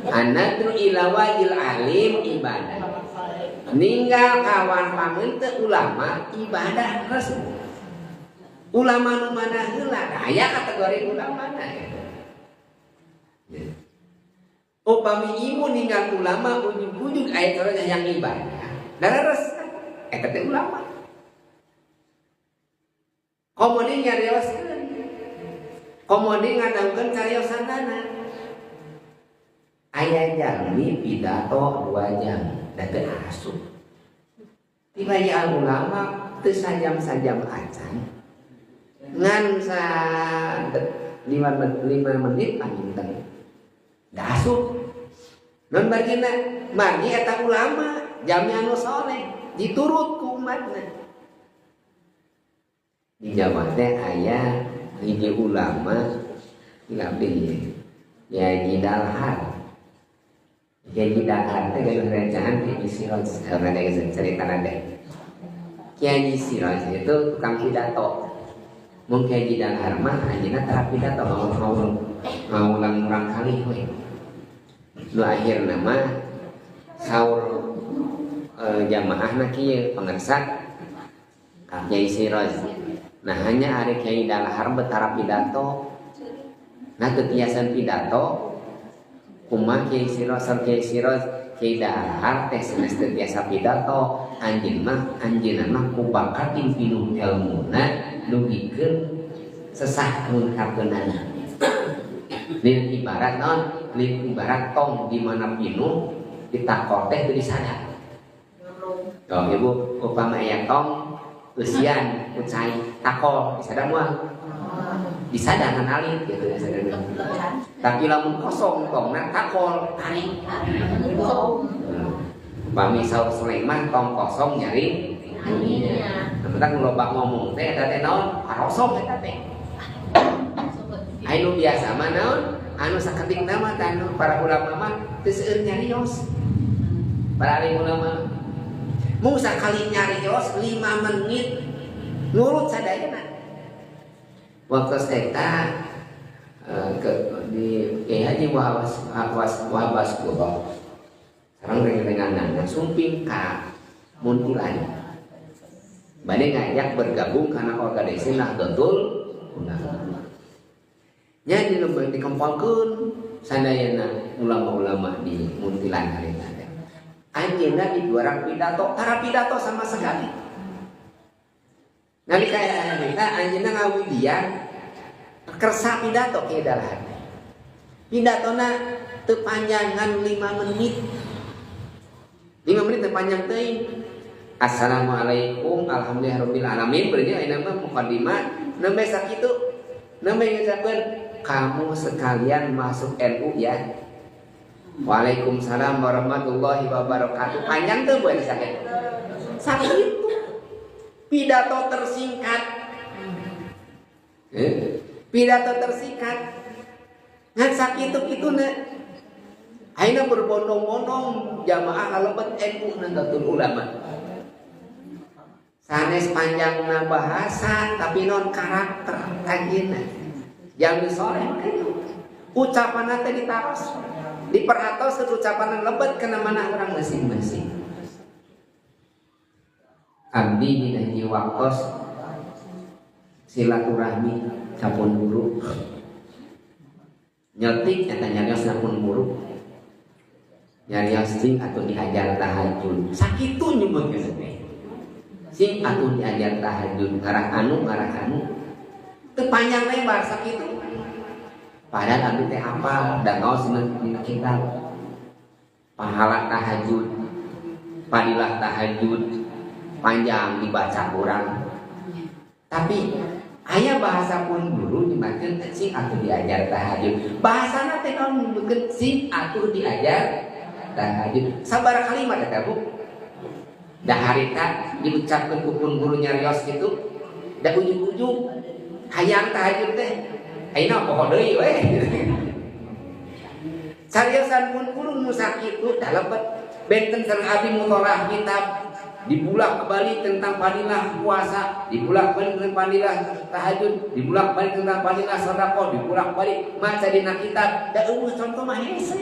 An-nadru ila wajhil alim ibadah. Ninggal kawan pameunte ulama ibadah resep. Ulama nu mana heula? Aya kategori ulama na gitu. Ya. Upami ibu ninggal ulama ujug-ujug aya cara yang ibadah. Dareres eta teh ulama. Komo deui nyarioskeun. Komo deui ngadangukeun cariosanana. Aya jalmi pidato 2 jam da teu asup. Tiba ulama teu sajam-sajam acan. Ngan sa 5 menit panginten. Da asup. Non margina, margi eta ulama, jalmi anu soleh, diturut ku umatna. Di Jawa teh aya hiji ulama abdi ya Haji Dalhar. Kiai Dalhar teh gaduh rencangan Kiai Siroj, rada cerita rada. Kiai Siroj itu tukang pidato. Mun Kiai Dalhar mah anjeunna tara pidato, ngawulang murang kali we. Nu akhirna mah saur jamaahna kieu pangersa ka Kiai Siroj. Nah hanya ari Kiai Dalhar betara pidato. Nah teu tiasan pidato kumaha Kiai Siroj, saur Kiai Siroj Kiai Dalhar teh sanes teu tiasa pidato, anjeun mah anjeunna mah ku bakat pinuh elmuna dugikeun sesah ngungkapkeunana. Lin ibarat naon? Lin ibarat tong di mana pinuh ditakor teh teu disadar. Oh ibu upama aya tong eusian ku cai takol disadar moal? Disadar kan alit gitu disadar. Tapi lamun kosong tongna takol tarik. Upami saur Sulaiman tong kosong nyari tentang loba ngomong teh eta teh naon? Karosong eta teh. Anu biasa mah naon? Anu saketik nama tanu para ulama mah teu seueur nyarios. Para alim ulama mung sakali nyarios 5 menit nurut sadayana. Waktu eta ke di Kiai Haji Wahab Waskuroh sareng rengengan sumping ka Muntilan. Bade ngajak bergabung karena organisasi Nahdlatul Ulama. Nya di lembang dikempolkeun sadayana ulama-ulama di Muntilan harita teh. Anjeunna di dua pidato, tara pidato sama sekali. Nalika harita anjeunna ngawidian kersa pidato kieu dalahan. Pidatona teu panjangan 5 menit. 5 menit teu panjang teuing. Assalamualaikum, alhamdulillahirabbil alamin. Berarti ayeuna mah mukadimah nembe sakitu. Nembe ngucapkeun kamu sekalian masuk NU ya. Waalaikumsalam warahmatullahi wabarakatuh. Panjang tuh buat sakit. Sakitu. Pidato tersingkat. Pidato tersingkat. Ngan sakitu kituna. Ayeuna berbondong-bondong jamaah kalebet NU Nahdlatul Ulama. Sanes panjangna bahasa tapi non karakter anjeunna. Yang soleh kitu. Ucapanna teh ditaros. Diperhatos ucapan lebet kana mana orang masing-masing. Abdi dina hiji waktos silaturahmi ka pun guru. Nyetik eta nyarios na pun guru. Nyarios sing atuh diajar tahajud. Sakitu nyebutkeun teh. Sing atuh diajar tahajud ngarah anu ngarah anu. Teu panjang lebar sakitu. Padahal abdi teh apal da ngaos dina kitab. Pahala tahajud, fadilah tahajud panjang dibaca kurang. Tapi aya bahasa pun guru dimakeun sing atuh diajar tahajud. Bahasana teh naon nyebutkeun sing atuh diajar tahajud. Sabaraha kalimat eta Bu? Da harita diucapkeun ku pun guru nyarios kitu, da ujug-ujug hayang tahajud teh. Ayeuna poho deui we. Cariosan pun guru nu sakitu da lebet benten sareng abdi mutolaah kitab dibulak balik tentang fadilah puasa, dibulak balik tentang fadilah tahajud, dibulak balik tentang fadilah sedekah, dibulak balik maca dina kitab, da eueuh contoh mah hese.